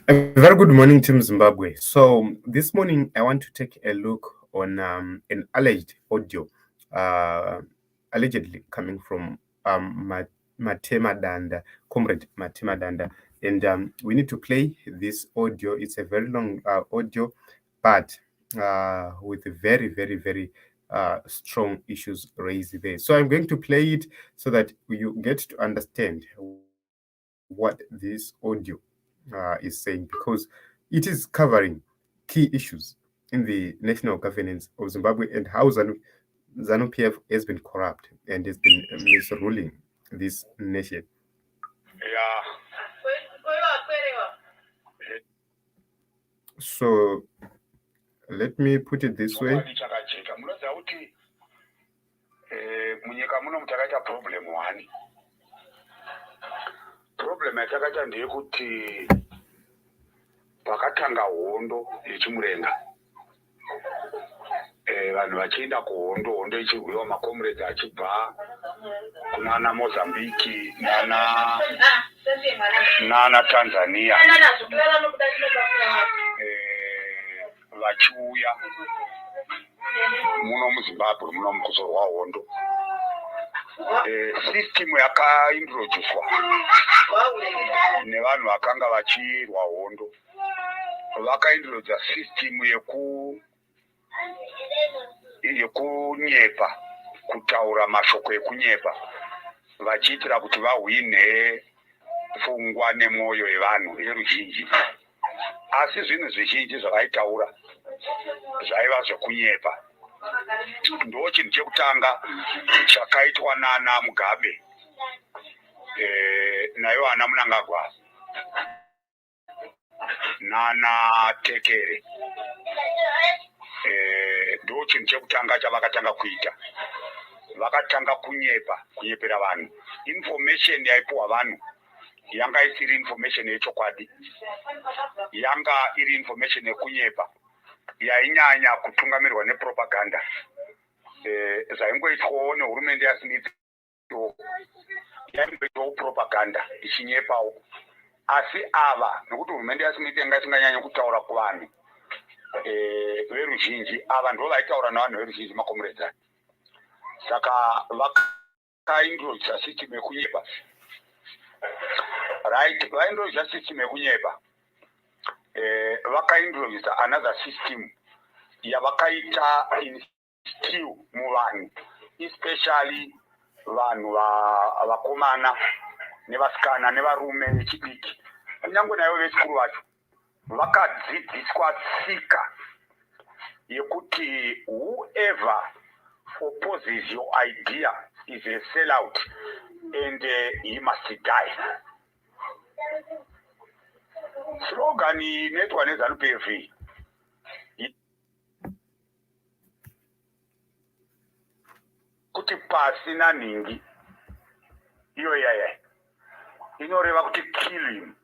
A very good morning, Team Zimbabwe. So this morning, I want to take a look on an alleged audio, allegedly coming from Matemadanda, Comrade Matemadanda. And we need to play this audio. It's a very long audio, but with very, very, very strong issues raised there. So I'm going to play it so that you get to understand what this audio is saying, because it is covering key issues in the national governance of Zimbabwe and how ZANU PF has been corrupt and has been misruling this nation. So let me put it this way. Chokwadi chakajeka, munoziva kuti munyika muno takaita problem one. Problem yatakaita ndeyekuti pakatanga hondo yeChimurenga, vanhu vachienda kuhondo, hondo ichirwiwa, macomrades achibva kunana Mozambique nana Tanzania, vachiuya muno muZimbabwe muno mukuzorwa hondo. System yakaintroducwa nevanhu vakanga vachirwa hondo, vakaintroduca system yekunyepa, kutaura mashoko ekunyepa vachiitira kuti vahwinhe pfungwa nemwoyo yevanhu veruzhinji. Asi zvinhu zvizhinji zvavaitaura zvaiva zvekunyepa. Ndo chinhu chekutanga chakaitwa nana Mugabe, naivo ana Mnangagwa nana Tekere. Ndo chinhu chekutanga chavakatanga kuita. Vakatanga kunyepa, kunyepera vanhu. Information yaipiwa vanhu yanga isiri information yechokwadi, yanga iri information yekunyepa yainyanya kutungamirwa nepropaganda. Zvaingoitwawo nehurumende yaSmith, yaingoitwawo propaganda ichinyepawo. Asi ava, nokuti hurumende yaSmith yanga isinganyanyi kutaura kuvanhu veruzhinji, ava ndo vaitaura navanhu veruzhinji, macomrades. Saka vakaintroduca system yekunyepa, right? Vaintroduca system yekunyepa. Vakaintroduca another system yavakaita instill muvanhu, especially vanhu vakomana nevasikana nevarume vechidiki, kunyange naivo vechikuru vacho. Vakadzidziswa tsika yekuti whoever opposes your idea is a sellout and he must die. Slogan inoitwa neZANU PF kuti "Pasi nanhingi", iyo yaya inoreva kuti "Kill him",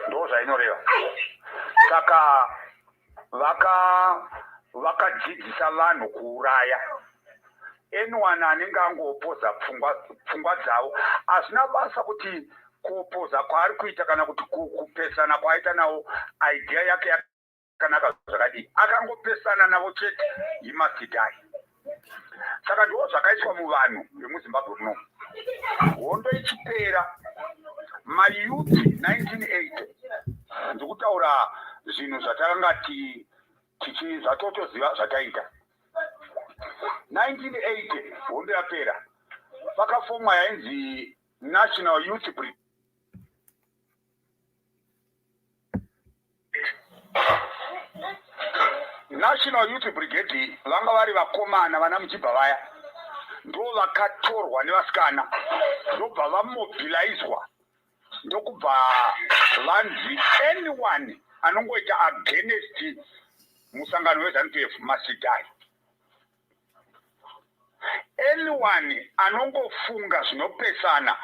ndo zvainoreva. Saka vakadzidzisa vanhu kuuraya anyone anenge angoopposa pfungwa dzavo. Hazvina basa kuti kuopposa kwaari kuita kana kuti kupesana kwaaita nawo, idea yake yakanaka zvakadii, akangopesana navo chete, he must die. Saka ndo zvakaiswa muvanhu vemuZimbabwe munomu. Hondo ichipera, mayouth 1980, ndikutaura zvinhu zvatakanga tichi zvatotoziva zvataita 1980. Hondo yapera, pakafomwa yainzi National Youth Brigade. National Youth Brigade vanga vari vakomana vana muchibva vaya, ndo vakatorwa nevasikana, ndobva vamobilizwa, ndokubva vanzi anyone anongoita against musangano weZANU PF must die. Anyone anongofunga zvinopesana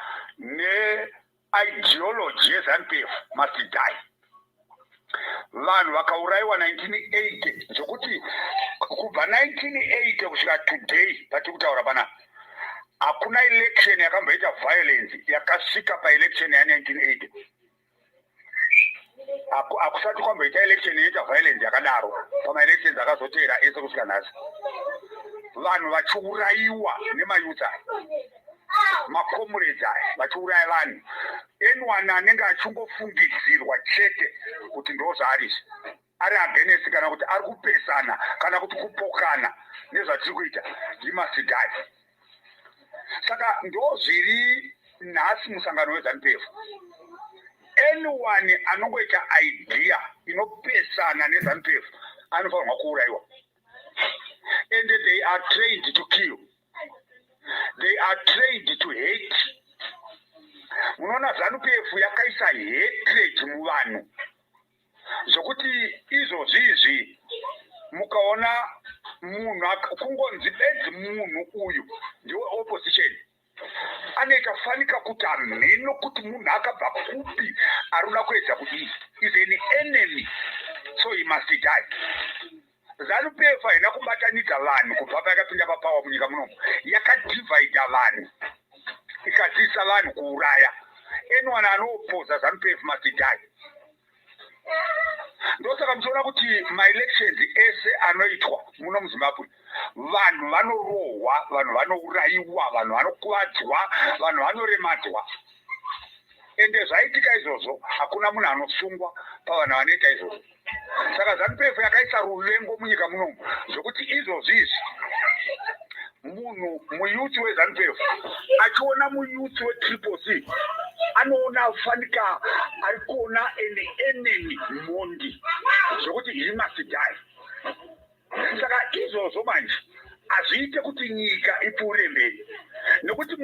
neideology yeZANU PF must die. Vanhu vakaurayiwa 1980, zvokuti kubva 1980 kusvika today patiri kutaura panapa, hakuna election yakamboita violence yakasvika paelection ya1980. Hakusati kwamboita election inoita violence yakadaro pamaelections akazoteera ese kusvika nhasi, vanhu vachiurayiwa nemayouth aya, macomrades aya, vachiuraya vanhu. Anyone anenge achingofungidzirwa chete kuti ndo zvaari ari against kana kuti ari kupesana kana kuti kupokana nezvatiri kuita, he must die. Saka ndo zviri nhasi musangano weZANU PF. Anyone anongoita idea inopesana neZANU PF anofanirwa kuurayiwa, and they are trained to kill, they are trained to hate. Munoona, ZANU PF yakaisa hatred muvanhu zvokuti izvozvi izvi mukaona munhu kungonzi bedzi munhu uyu ndewe opposition, anoita fanika kuti hamheno kuti munhu akabva kupi, ari kuda kuedza kudii, is an enemy, so he must die. ZANU PF haina kubatanidza vanhu kubva payakapinda papower munyika munomu. Yakadivhaidha vanhu, ikadzidzisa vanhu kuuraya. Anyone anoopposa ZANU PF must die. Ndosaka muchiona kuti maelections ese anoitwa muno muZimbabwe, vanhu vanorohwa, vanhu vanourayiwa, vanhu vanokuvadzwa, vanhu vanoremadzwa. Ende zvaitika izvozvo, hakuna munhu anosungwa pavanhu vanoita izvozvo. Saka ZANU PF yakaisa ruvengo munyika munomu zvokuti izvozvi izvi munhu muyouth weZANU PF achiona muyouth weTriple C, anoona fanika ari kuona an enemy, mhondi, zvokuti he must die. Saka izvozvo manje hazviite kuti nyika ipfuurire mberi, nekuti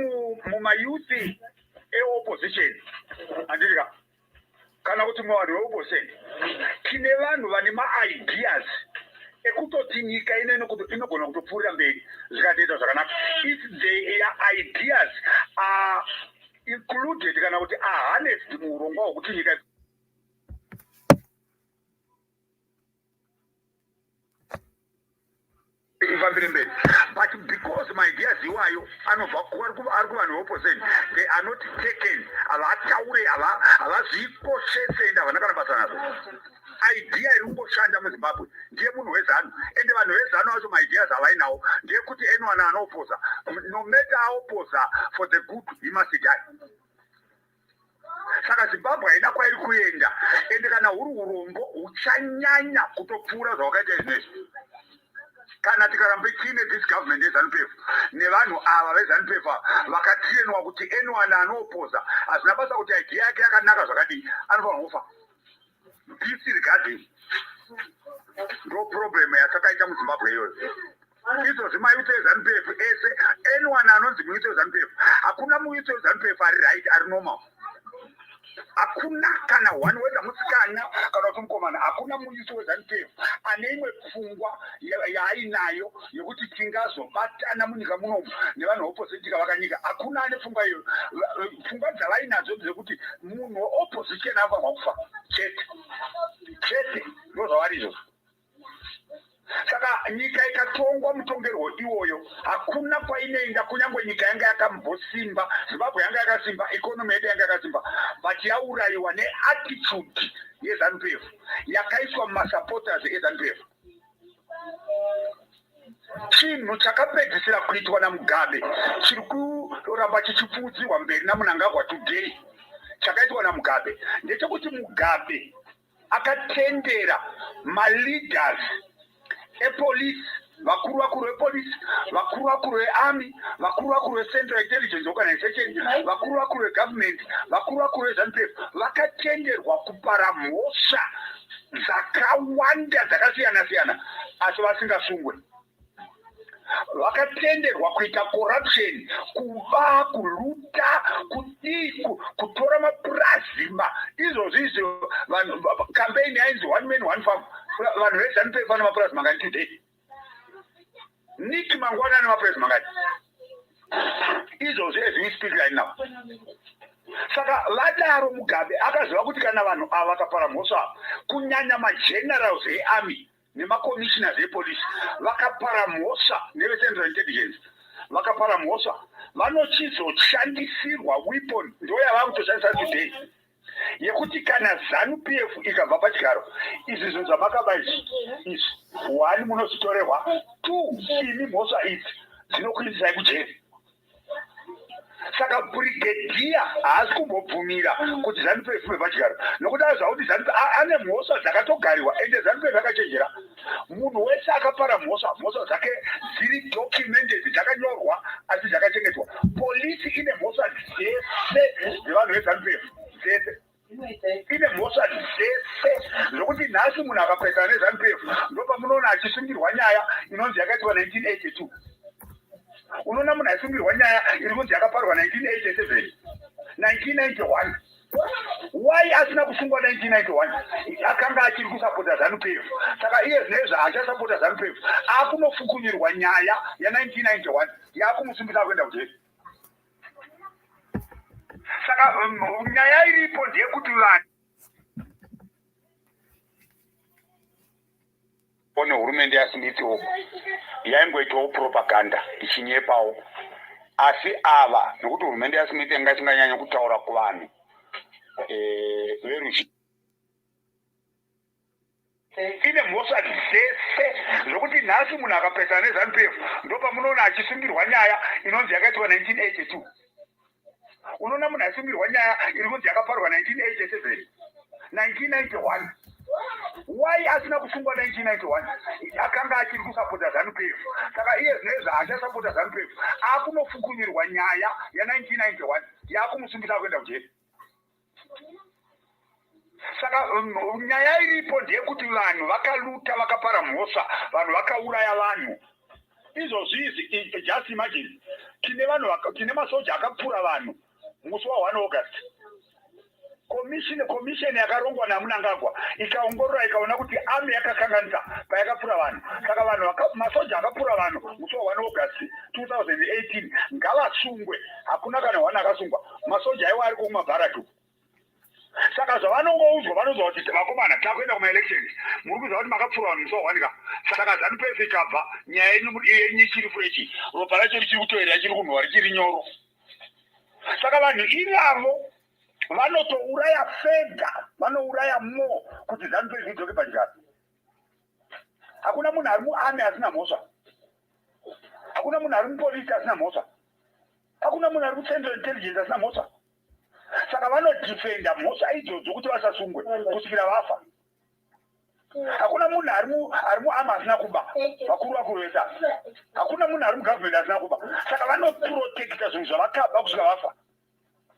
mumayouth eopposition, handiti, kana kuti muvanhu veopposition, tine vanhu vane maideas ekutoti nyika ino inogona kutopfuurira mberi zvikatoita zvakanaka if their ideas are included kana kuti are harnessed muurongwa hwekuti nyika ifambire mberi. But because maideas iwayo anobva ari kuvanhu veopposition, they are not taken, havataure, havazvikoshese, ende havana kana basa nazvo. Idea iri kungoshanda muZimbabwe ndiye munhu weZANU, ende vanhu veZANU vacho maideas havainawo, ndeyekuti anyone anoopposa, no matter aopposa for the good, he must die. Saka Zimbabwe haina kwairi kuenda, ende kana huri urombo huchanyanya kutopfuura zvawakaita izvinezvi kana tikarambe tiine this government yeZANU PF nevanhu ava veZANU PF vakatrainwa kuti anyone anoopposa, hazvina basa kuti idea yake yakanaka zvakadii, anofanirwa kufa, disregarding. Ndo problem yatakaita muZimbabwe iyoyo. Izvozvi mayouth eZANU PF ese, anyone anonzi muyouth weZANU PF, hakuna muyouth weZANU PF ari right, ari normal, hakuna kana one, whether musikana kana kuti mukomana. Hakuna muyouth weZANU PF ane imwe pfungwa yaainayo yekuti tingazobatana munyika munomu nevanhu veopposition tikavaka nyika. Hakuna ane pfungwa iyoyo. Pfungwa dzavainadzo dzekuti munhu weopposition anofanirwa kufa chete chete, ndo zvavari izvozvo. Saka nyika ikatongwa mutongerwo iwoyo, hakuna kwainoenda. Kunyange nyika yanga yakambosimba, Zimbabwe yanga yakasimba, economy yedu yanga yakasimba, but yaurayiwa neattitude yeZANU PF yakaiswa mumasupporters eZANU PF. Chinhu chakapedzisira kuitwa naMugabe chiri kuramba chichipfuudzirwa mberi naMnangagwa today. Chakaitwa naMugabe ndechekuti Mugabe akatendera maleaders epolice, vakuru vakuru vepolice, vakuru vakuru vearmy, vakuru vakuru veCentral Intelligence Organization, vakuru vakuru vegovernment, vakuru vakuru veZANU PF, vakatenderwa kupara mhosva dzakawanda dzakasiyana siyana asi vasingasungwe. Vakatenderwa kuita corruption, kuba, kuloota, kudii, kutora mapurazi. Izvozvi izvo vanhu, campaign yainzi "One man, one farm". Vanhu veZANU PF vane mapurazi mangani today? Nick Mangwana ane mapurazi mangani izvozvi as we speak right now? Saka vadaro, Mugabe akaziva kuti kana vanhu ava vakapara mhosva, kunyanya magenerals earmy nemacommissioners epolice vakapara mhosva, nevecentral intelligence vakapara mhosva, vanochizoshandisirwa weapon, ndo yava kutoshandisa today. Yekuti kana Zanu PF ikabva pachigaro, izvi zvinhu zvamakaba izvi, izvi, one, munozvitorerwa, two, imi mhosva idzi dzinokuindisai kujeri. Saka brigadier haasi kumbobvumira kuti Zanu PF ibve pachigaro, nokuti aziva kuti Zanu ane mhosva dzakatogariwa. Ende Zanu PF yakachenjera. Munhu wese akapara mhosva, mhosva dzake dziri documented, dzakanyorwa asi dzakachengetwa. Polisi ine mhosva dzese dzevanhu veZanu PF, dzese ine mhosva dzese, zvokuti nhasi munhu akapesana neZanu PF, ndopamunoona achisungirwa nyaya inonzi yakaitwa 1982. Unoona munhu aisungirwa nyaya iri kunzi yakaparwa 1987, 1991. Why asina kusungwa 1991? Akanga achiri kusapota Zanu PF. Saka iye zvinezvi haachasapota Zanu PF, akunofukunyirwa nyaya ya1991 yakumusungisa kuenda kujeri. Saka nyaya iripo ndeyekuti vanhu nehurumende yaSmith uku yaingoitawo propaganda, ichinyepawo. Asi ava, nekuti hurumende yaSmith yanga isinganyanyi kutaura kuvanhu veruzhinji, ine mhosva dzese, zvokuti nhasi munhu akapesana neZanu PF, ndopamunoona achisungirwa nyaya inonzi yakaitwa 1982. Unoona munhu aisungirwa nyaya iri kunzi yakaparwa 1987, 1991. Why asina kusungwa 1991? Akanga achiri kusapota Zanu PF. Saka iye zvinezvi haachasapota Zanu PF, akunofukunyirwa nyaya ya1991 yakumusungisa kuenda kujeri. Saka nyaya iripo ndeyekuti vanhu vakaluta, vakapara mhosva, vanhu vakauraya vanhu. Izvozvi izvi, just imagine, tine vanhu, tine masoja akapfura vanhu musi wa1 August. Commission yakarongwa naMnangagwa ikaongorora, ikaona kuti army yakakanganisa payakapfura vanhu. Saka vanhu, masoja akapfura vanhu musi wa1 August 2018 ngavasungwe. Hakuna kana one akasungwa. Masoja aiwa ari kumabharaki. Saka zvavanongoudzwa, vanoudzwa kuti, "Vakomana, takuenda kumaelections. Muri kuziva kuti makapfura vanhu musi wa1 ka? Saka Zanu PF ikabva, nyaya yenyu ichiri fresh, ropa racho richiri kutoerera, richiri kunhuhwa, richiri nyoro." Saka vanhu ivavo vanotouraya fega, vanouraya more kuti Zanu PF idzoke pachigaro. Hakuna munhu ari muarmy asina mhosva, hakuna munhu ari mupolisi asina mhosva, hakuna munhu ari kuCentral Intelligence asina mhosva. Saka vanodhifenda mhosva idzodzo kuti vasasungwe kusvikira vafa. Hakuna munhu ari muarmy asina kuba, vakuru vakuru vese. Hakuna munhu ari mugovernment asina kuba. Saka vanoprotecta zvinhu zvavakaba kusvika vafa.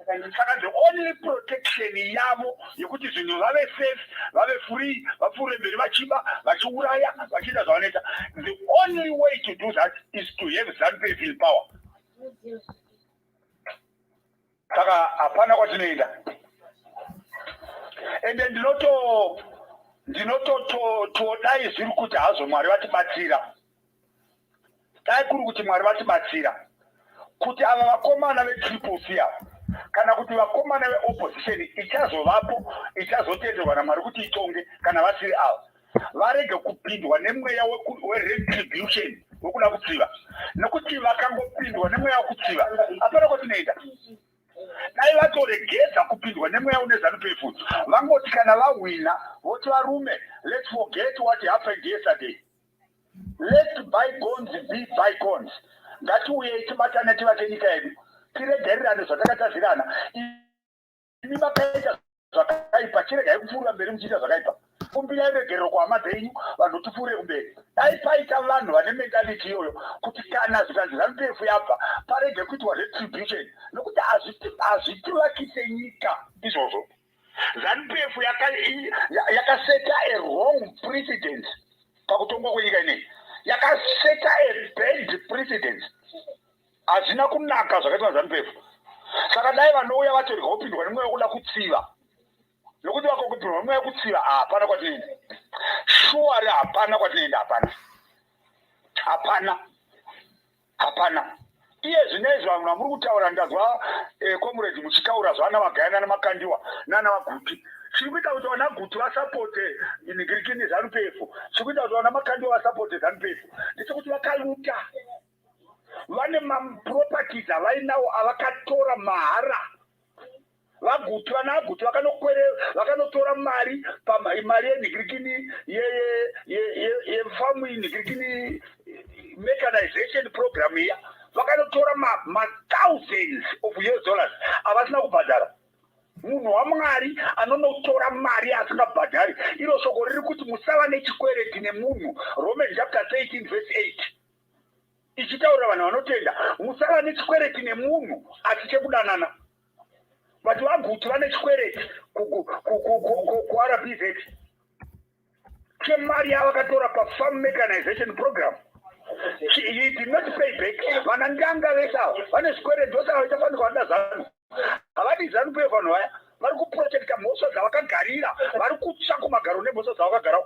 Saka the only protection yavo yekuti zvinhu vave safe, vave free, vapfuure mberi vachiba, vachiuraya, vachiita zvavanoita, the only way to do that is to have Zanu PF in power. Saka hapana kwatinoenda. Ende ndinototodai zviri kuti hazvo Mwari vatibatsira, dai kuri kuti Mwari vatibatsira kuti ava vakomana veTriple C ava, kana kuti vakomana veopposition ichazovapo, ichazotenderwa naMwari kuti itonge, kana vasiri ava, varege kupindwa nemweya weretribution, wekuda kutsiva, nekuti vakangopindwa nemweya wekutsiva, hapana kwatinoenda. Dai vatoregedza kupindwa nemweya une Zanu PF, vangoti kana vahwina voti, "Varume, let's forget what happened yesterday. Let bygones be bygones. Ngatiuyei tibatane, tivake nyika yedu, tiregererane zvatakatadzirana. Imi makaita zvakaipa, chiregai kupfuurira mberi muchiita zvakaipa. Kumbirai regerero kuhama dzenyu, vanhu tipfuure kumberi." Dai paita vanhu vane mentality iyoyo, kuti kana zvikanzi Zanu PF yabva, parege kuitwa retribution, nokuti hazvitivakise nyika izvozvo. Zanu PF yakaseta a wrong precedent pakutongwa kwenyika ineyi, yakaseta a bad precedent. Hazvina kunaka zvakaitwa Zanu PF. Saka dai vanouya vatorega kupindwa nemweya wekuda kutsiva, nokuti vakangopindwa nemweya wekutsiva, hapana kwatinoenda. Shuwari, hapana kwatinoenda, hapana, hapana, hapana. Iye zvinezvi vanhu vamuri kutaura, ndazwa comrade muchitaura zvana vaGayana nemakandiwa nana vaGuti. Chiri kuita kuti vana Guti vasapote nigirikini Zanu PF, chiri kuita kuti vana Makandiwa vasapote Zanu PF, ndechekuti vakaluta, vane maproperties avainawo avakatora mahara. VaGuti, vana aGuti vakanokwere, vakanotora mari, mari yenhikirikini yefamu, inhikirikini mechanization program iya. Vakanotora mathousands of US dollars avasina kubhadhara. Munhu waMwari anonotora mari asingabhadhari. Iro shoko riri kuti musava nechikwereti nemunhu, Romans chapter 13 verse 8, ichitaurira vanhu vanotenda, musava nechikwereti nemunhu asi chekudanana. But vaGuti vane chikwereti kuRBZ chemari yavakatora pafarm mechanization program. He did not pay back. Vana ndanga vese ava vane zvikwereti, ndosaka vachafanika vada ZANU. Havadi ZANU PF. Vanhu vaya vari kuprotecta mhosva dzavakagarira, vari kutsva kumagaro nemhosva dzavakagara.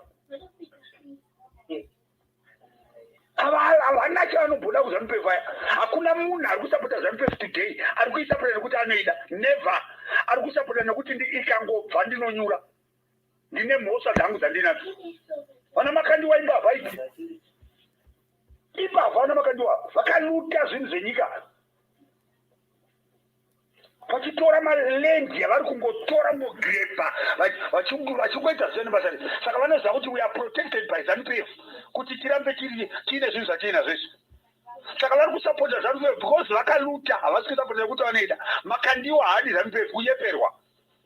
Havana chavanobuda kuZANU PF aya. Hakuna munhu ari kusapota ZANU PF today ari kuisapota nekuti anoida. Never. Ari kusapota nekuti ikangobva ndinonyura, ndine mhosva dzangu dzandinadzo. Vana Makandiwa imbavha idzi, imbavha. Vana Makandiwa vakaluta zvinhu zvenyika, vachitora maland yavari kungotora, kungograbha, vachingoita zvene basa. Saka vanoziva kuti we are protected by ZANU PF kuti tirambe tiine zvinhu zvatiinazvo izvi. Saka vari kusapota ZANU PF because vakaluta. Havasi kusapota nekuti vanoita. Makandiwa haadi ZANU PF, kunyeperwa.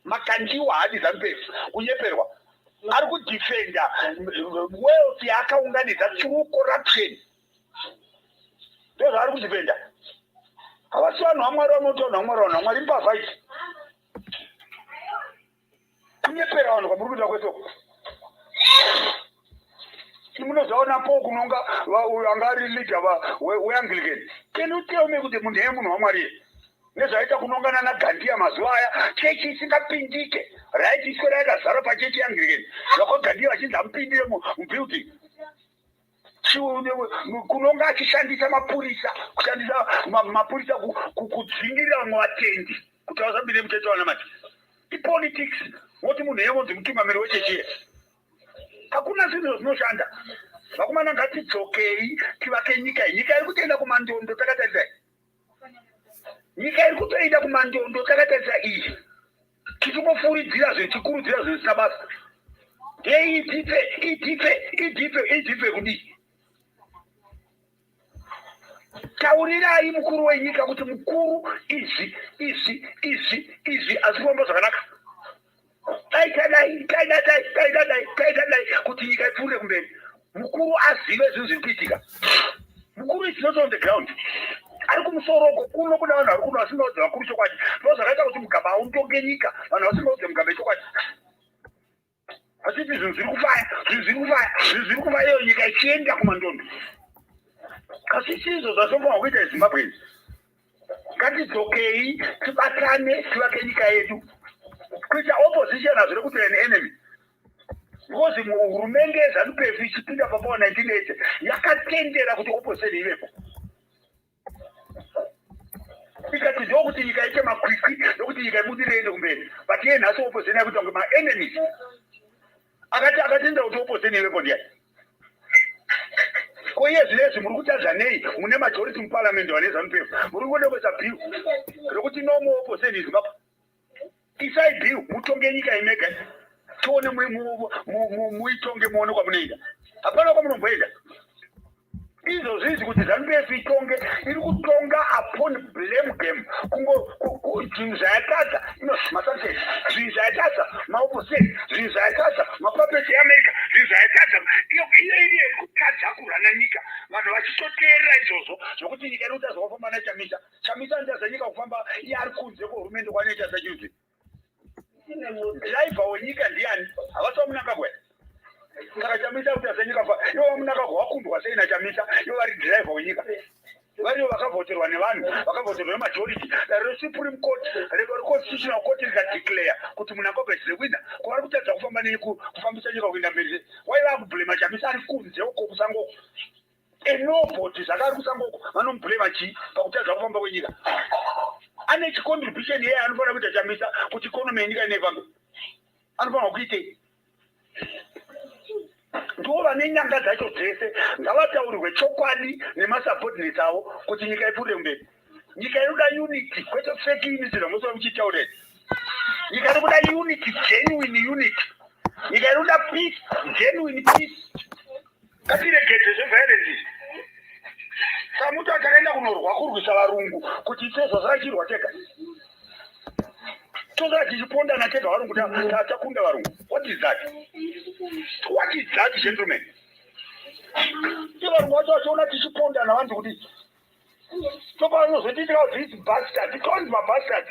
Makandiwa haadi ZANU PF, kunyeperwa. Ari kudefenda wealth yaakaunganidza through corruption, ndozvaari kudefenda. Havasi vanhu vaMwari. Vanoti vanhu vaMwari, vanhu vaMwari imbavha idzi. Kunyepera vanhu kwamuri kuita kwese uku. Munozaona po kunonga uyo anga ari leader weAnglican. Can you tell me kuti munhu iye munhu waMwari? Nezvaita kunongana naGandiya mazuva aya, chechi isingapindike, right? Iswera yakazara pachechi yeAnglican, vakwaGandiya vachinzi amupindire mubuilding. Kunonga achishandisa mapurisa, kushandisa mapurisa kudzingirira vamwe vatendi kuti vasapinde muchechi vanamati. Ipolitics. Woti munhu yevonzi mutungamiri wechechi. Hakuna zvinhu zvinoshanda. Vakomana, ngatidzokei tivake nyika iyi. Nyika iri kutoenda kumandondo takatarisai. Nyika iri kutoenda kumandondo takatarisa iyi, tichingofuridzira zvinhu, tichikurudzira zvinhu zvisina basa. Ei, idhipe, idhipe, idhipe, idhipe kudii? Taurirai mukuru wenyika kuti mukuru, izvi, izvi, izvi, izvi asi kufamba zvakanaka. Dai tadai, taida dai, taida dai, taida dai, kuti nyika ipfuurire kumberi. Mukuru azive zvinhu zviri kuitika. Mukuru is not on the ground, ari kumusoro uko. Kuno kuna vanhu vari kuno vasingaudze vakuru chokwadi. Ndo zvakaita kuti Mugabe auntonge nyika, vanhu vasingaudze Mugabe chokwadi, vachiti zvinhu zviri kufaya, zvinhu zviri kufaya, zvinhu zviri kufaya, iyo nyika ichienda kumandondo. Asi chizvo zvatofanwa kuita Zimbabwe izvi. Ngatidzokei, tibatane, tivake nyika yedu. Kuita opposition hazviri kuti an enemy, because hurumende yeZANU PF ichipinda papower 1980 yakatendera kuti opposition ivepo, ikati ndokuti nyika ite makwikwi, ndokuti nyika ibudirire, iende kumberi. But iye nhasi opposition yakuita kunge maenemies. Akati akatendera kuti opposition ivepo ndiyani? Ko iye zvinezvi muri kutadza nei? Mune majority muparliament, vane ZANU PF, muri kungoda bill rokuti no more opposition in Zimbabwe. Isai bill, mutonge nyika imega, tione. Muitonge, muone kwamunoenda. Hapana kwamunomboenda. Izvozvizvi kuti ZANU PF itonge, iri kutonga upon blame game. Zvinhu zvayatadza, masanctions, zvinhu zvayatadza, maopposition, zvinhu zvayatadza, mapuppets eAmerica, zvinhu zvayatadza. Iyo iri iri kutadza kurana nyika, vanhu vachitoteerera izvozvo, zvokuti nyika iri kutadza kufamba naChamisa. Chamisa anotadza nyika kufamba, iye ari kunze kwehurumende kwanoita sachinzi driver wenyika ndiani? Havasi vaMnangagwa? Saka Chamisa kutadza nyika, ivo vaMnangagwa wakundwa sei naChamisa, ivo vari driver wenyika? Varivo vakavhoterwa nevanhu, vakavhoterwa nemajority. Dare reSupreme Court, reConstitutional Court rikadeclare kuti Mnangagwa is the winner. Ko vari kutadza kufamba nei, kufambisa nyika kuenda mberi? Wai vakublema Chamisa ari kunze uko kusangoko? Enobody zvakari kusangoko, vanomublema chii pakutadza kufamba kwenyika? Ane chicontribution yeye anofanira kuita Chamisa kuti economy yenyika inefambe? Anofanira kuitei? Ndo vane nyanga dzacho dzese, ngavataurirwe chokwadi nemasubordinates avo kuti nyika ipfuurire kumberi. Nyika inoda unity, kwete fake unity zvamusora muchitaurira. Nyika iri kuda unity, genuine unity. Nyika iri kuda peace, genuine peace. Ngatiregedze zveviolence izvi. Samuti takaenda kunorwa kurwisa varungu kuti isezvo zvakachirwa tega, tosara tichipondana tega. Varungu takunda varungu. What is that? What is that, gentlemen? I varungu vacho vachiona tichipondana vanzi kuti topanozotiitira these bastard, tonzi mabastard,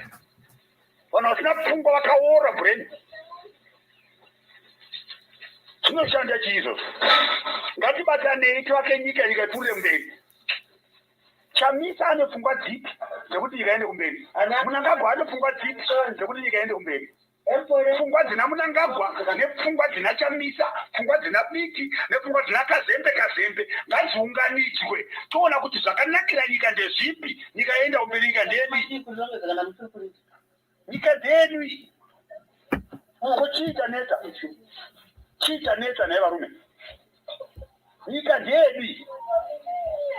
vanhu vasina pfungwa, vakaora brain. Chinoshanda chii izvozvo? Ngatibatanei tivake nyika, nyika ipfuurire mberi. Chamisa ane pfungwa dzipi dzekuti nyika iende kumberi? Mnangagwa ane pfungwa dzipi dzekuti nyika iende kumberi? Pfungwa dzina Mnangagwa nepfungwa dzina Chamisa, pfungwa dzina Biti nepfungwa dzina Kazembe Kazembe ngadziunganidzwe, toona kuti zvakanakira nyika ndezvipi, nyika yoenda kumberi. Nyika ndedu, nyika dzedu. Ko chii chanetsa? Chii chanetsa naye varume? Nyika ndeyedu.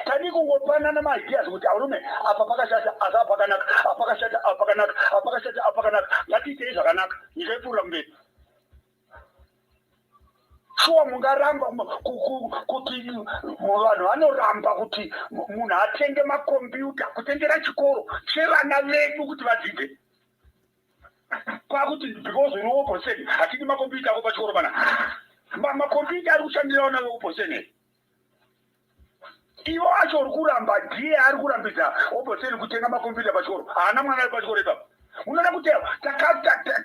Tadi kungopanana maideas kuti arume, apa pakashata asi apa pakanaka, apa pakashata, apa pakanaka, apa pakashata, apa pakanaka, ngatiitei zvakanaka, nyika ipfuurira kumberi. Shuwa mungaramba kuti vanhu vanoramba kuti munhu atenge makombiyuta kutengera chikoro chevana vedu kuti vadzidze, kwakuti because uri opposition hatidi makombiyuta ako pachikoro pana? Makombiyuta ari kushandira vana veopposition here? Ivo acho uri kuramba ndiye ari kurambidza opposition kutenga makombiyuta pachikoro. Haana mwana ari pachikoro ipapo. Unoda kuti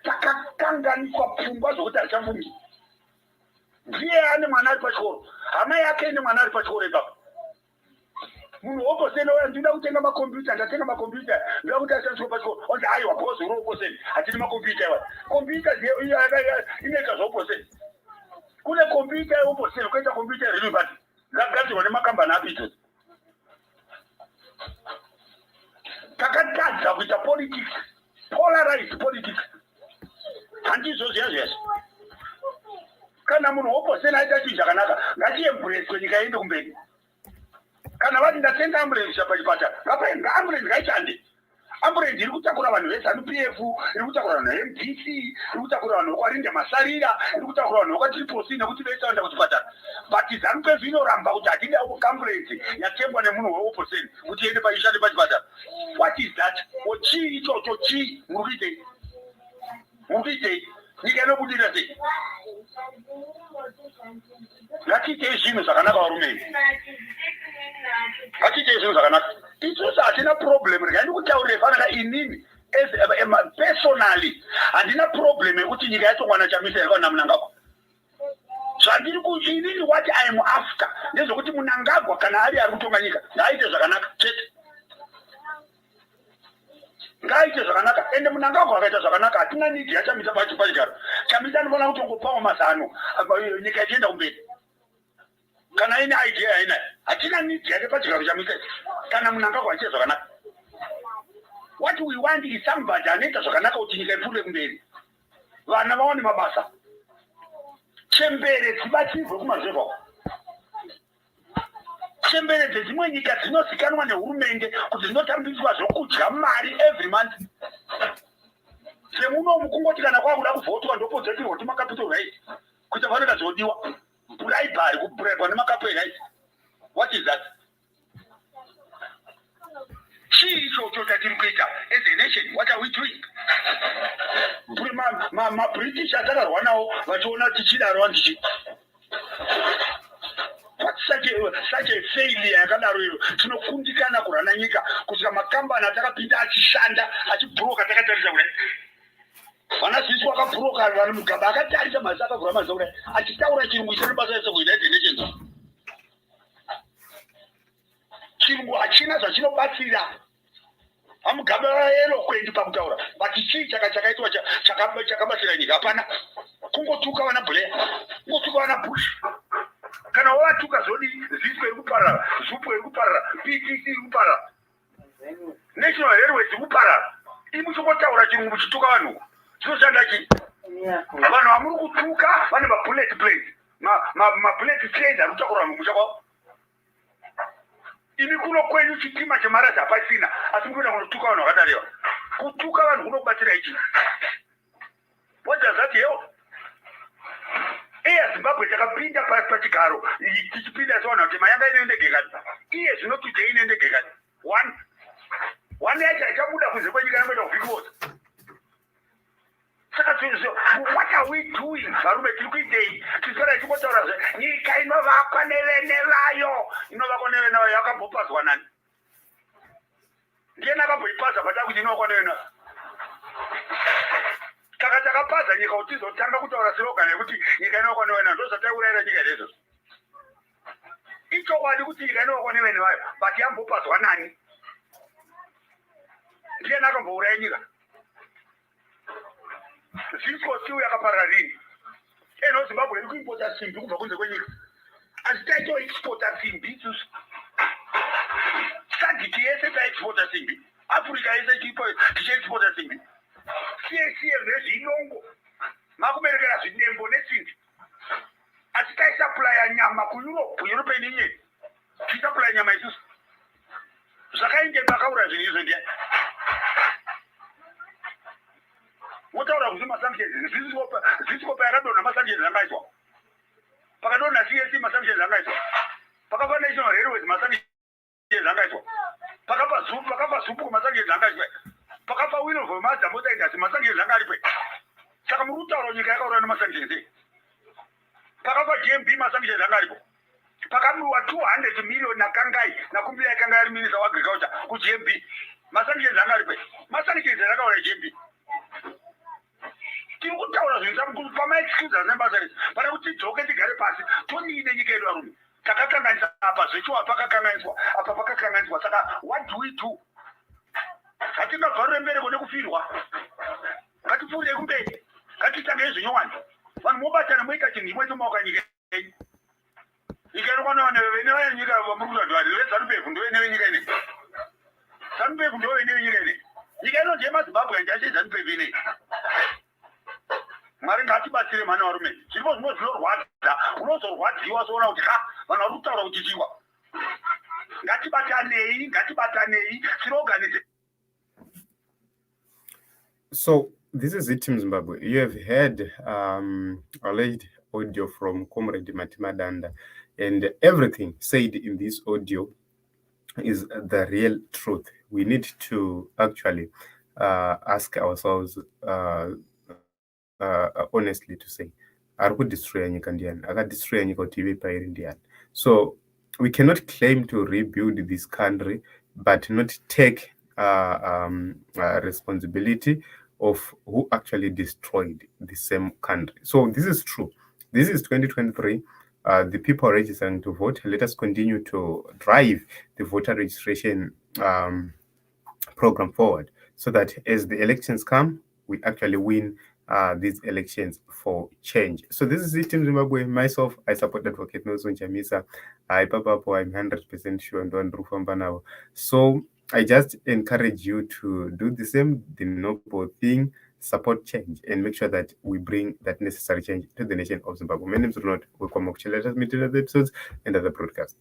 takakanganiswa pfungwa zvokuti hatichamfungi. Ndiye ane mwana ari pachikoro, hama yake ine mwana ari pachikoro ipapo. Munhu wopposition oya, "Ndinoda kutenga makombiyuta, ndatenga makombiyuta, ndoda kuti ashandiswe pachikoro." Onzi, "Aiwa, because uri opposition hatidi makombiyuta iwa." Kombiyuta inoita zveopposition? Kune kombiyuta yeopposition, koita kombiyuta yeruling party. Dzakagadzirwa nemakambani api idzodzo? Takatadza kuita politics, polarized politics. Handizvo zviya zviyazvi. Kana munhu wopposition aita chinhu chakanaka, ngatiembracewe, nyika iende kumberi. Kana vati ndatenga ambulance pachipatara, ngapaendwa, ambulance ngaishande. Ambulance iri kutakura vanhu veZANU PF, iri kutakura vanhu veMDC, iri kutakura vanhu vekwarinda masarira, iri kutakura vanhu vekwaTriple C, nekuti vese vaenda kuchipatara. But ZANU PF inoramba kuti hatidi ambulance yatengwa nemunhu weopposition kuti iende paishande pachipatara. What is that? Ochii ichocho? Chii muri kuitei? Muri kuitei? Nyika inobudirira sei? Ngatiitei zvinhu zvakanaka, varume, ngatiitei zvinhu zvakanaka. Isusu hatina problem. Regai ndikutaurire fanaka, inini as personally handina problem yekuti nyika yatongwa naChamisa here kana Mnangagwa. Zvandiri inini, what I am after ndezvekuti Mnangagwa kana ari kutonga nyika, ngaaite zvakanaka chete, ngaaite zvakanaka. Ende Mnangagwa akaita zvakanaka, hatina need yaChamisa pachigaro. Chamisa anofanira kutongopawo mazano, nyika ichienda kumberi. Kana ine idea yainayo, hatina need yake pachigaro Chamisa kana Mnangagwa achiita zvakanaka. What we want is somebody anoita zvakanaka kuti nyika ipfuure kumberi, vana vawane mabasa, chembere dzibatsirwe kumazevha. Chembere dzedzimwe nyika dzinozikanwa nehurumende kuti dzinotambiswa zvokudya, mari every month. Semunomu kungoti kana kwakuda kuvhotwa ndopodzotirwa tumakapital right kuita vanoita zvinodiwa, bribery, kubribwa nemakapu erice. What is that? Chii ichocho chatiri kuita as a nation? What are we doing? MaBritish atakarwa nawo vachiona tichidaro, vantichi such a failure yakadaro iyo. Tinokundikana kurana nyika kusvika makambani atakapinda achishanda achibhuroka takatarisa kudai. Vana sisi wakabhuroka, vanhu Mugabe akatarisa, maziso akavhura maziso kudai, achitaura chirungu chisina basa rese kuUnited Nations. Chirungu hachina zvachinobatsira. VaMugabe vaeloquent pakutaura, but chii chaka chakaitwa chakabatsira nyika? Hapana. Kungotuka vana Blair, kungotuka vana Bush. Kana wavatuka zvodii? ZISCO iri kuparara, ZUPCO iri kuparara, PTC iri kuparara, National Railways iri kuparara. Imi muchingotaura chirungu muchituka vanhu, chinoshanda chii? Vanhu vamuri kutuka vane mabullet planes, mabullet trains ari kutakura vanhu kumusha kwavo. Imi kuno kwenyu chitima chemarasi hapasina, asi mukuenda kunotuka vanhu vakadareva. Kutuka vanhu kunokubatsira ichi? pachigaro tichipinda sevanhu vatema, yanga ine ndege kati. Iye zvino today ine ndege kati one one yacho haichabuda kunze kwenyika, yangoenda kuvhikimoza. Saka what are we doing, varume? Tiri kuitei? Tiswera ichingotaura zve nyika inovakwa nevene vayo, inovakwa nevene vayo. Yakambopazwa nani? Ndiyena akamboipaza pata kuti inovakwa nevene vayo? Saka takapaza nyika kuti tizotanga kutaura slogan yekuti nyika inovakwa nevene vayo. Ndozvataiurayira nyika here izvozvo? Ichokwadi kuti nyika inovakwa nevene vayo, but yambopazwa nani? Ndiyena akambouraya nyika? Zisco Steel yakaparara rini? Eno Zimbabwe iri kuimpota simbi kubva kunze kwenyika, asi taitoexporta simbi isusu. SADC yese taexporta simbi, Africa yese tichiexporta simbi. CACM nezvinongo makuberekera zvidembo nesimbi, asi taisupplya nyama kuEurope, European Union tichisupplya nyama isusu. Zvakainge makaura zvinhu izvo ndiyani? Motaura kuti masanctions, Zisco payakadonha, masanctions angaiswa. Pakadonha CAC, masanctions angaiswa. Pakafa National Railways, masanctions angaiswa. Pakafa Zupco, masanctions angaiswa. Pakafa Willow Motor Industry, masanctions anga aripo. Saka muri kutaura nyika yakauraya nemasanctions ei? Pakafa GMB, masanctions anga aripo. Pakabiwa 200 million naKangai naKumbirai Kangai ari minister weagriculture kuGMB, masanctions anga aripo. Masanctions akauraya GMB. Tiri kutaura zvinhu pamaexcuse asina basa rese, pane kuti tidzoke, tigare pasi, todii nenyika yedu? Varume, takakanganisa apa, zvechiwa pakakanganiswa apa, pakakanganiswa. Saka what do we do? Hatingabvarure mbereko nekufirwa. Ngatipfuurei kumberi, ngatitangei zvinyowani. Vanhu mobatana, moita chinhu chimwe chomaoka nyika yenyu. Nyika inokwana vene venyika vamuri kuita kuti veZANU PF ndo vene venyika ine. ZANU PF ndo vene venyika ine. Nyika ino ndeyemaZimbabwe, handiache ZANU PF inei. Mwari ngatibatsire mhani. Varume, zviripo zvimwe zvinorwadza, unozorwadziwa soona kuti ha, vanhu vari kutaura kuti chiwa. Ngatibatanei, ngatibatanei, tiroorganize. So this is it, Team Zimbabwe. You have heard alleged audio from Comrade Matemadanda, and everything said in this audio is the real truth. We need to actually ask ourselves honestly to say, ari kudestroya nyika ndiani? Akadestroya nyika kuti ive pairi ndiani? So we cannot claim to rebuild this country but not take responsibility of who actually destroyed the same country. So this is true. This is 2023. The people are registering to vote. Let us continue to drive the voter registration program forward so that as the elections come, we actually win these elections for change. So this is it, Team Zimbabwe. Myself, I support Advocate Nelson Chamisa. I papapo, I'm 100% sure and now. So I just encourage you to do the same, the noble thing, support change, and make sure that we bring that necessary change to the nation of Zimbabwe. My name is Ronald. Welcome. Let us meet in other episodes and other broadcasts.